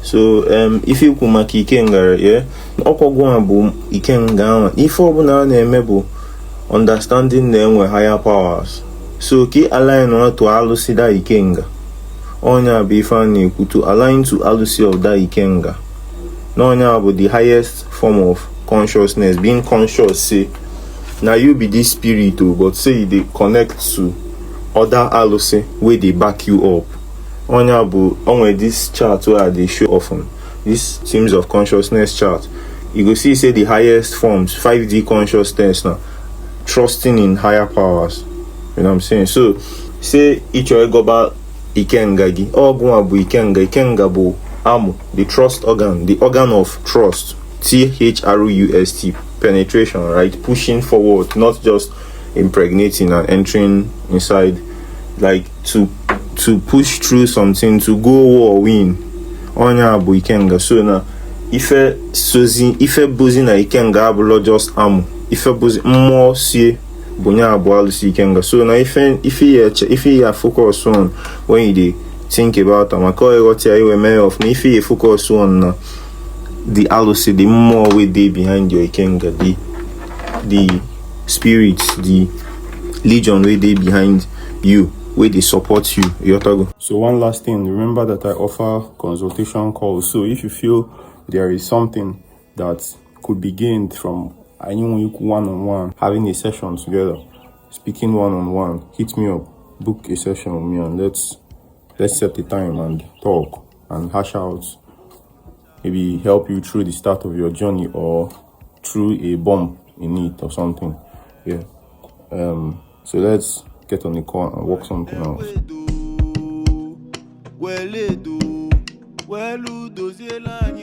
So ife ikwu maka ikenga, yeah, ọkwọgwụ a bụ ikenga ahụ. Ife ọbụla a na-eme bụ understanding na-enwe higher powers. So ka align to alụsị da ikenga, onye a bụ ife a na-ekwu, to align to alụsị of that ikenga na onye a bụ the highest form of consciousness, being conscious say na you be this spirit o, but say you dey connect to other alụsị wey dey back you up. Onye a bụ onwe this chart wey I dey show often, this themes of consciousness chart. You go see say the highest forms, 5D consciousness, na trusting in higher powers, you know what I'm saying? So say ịchọ ịgọba ikenga gị, ọgwụ a bụ ikenga. Ikenga bụ amụ, the trust organ, the organ of trust, thrust, penetration, right? Pushing forward, not just impregnating and entering inside, like to push through something, to go war, win. Onye a bụ ikenga. So na ife sozi, ife bụzi na ikenga abụlọ just amụ, ife bụzi mmụọ sie bụ nya abụ alụsị ikenga. So na ife ya eche, ife ya focus on when you dey think about am, maka ịghọta ya iwe mee ya ọfụma, ife ya focus on na the alụsị, the mmụọ wey dey behind your ikenga, the spirit, the legion wey dey behind you, wey dey support you. Ịghọtago? So one last thing, remember that I offer consultation calls. So if you feel there is something that could be gained from anyị nwe one on one, having a session together, speaking one on one, hit me up, book a session with me, and let's set the time and talk and hash out, maybe help you through the start of your journey or through a bump in it or something. Yeah. So let's get on the call and work something out. Weledo welu doziela anyị.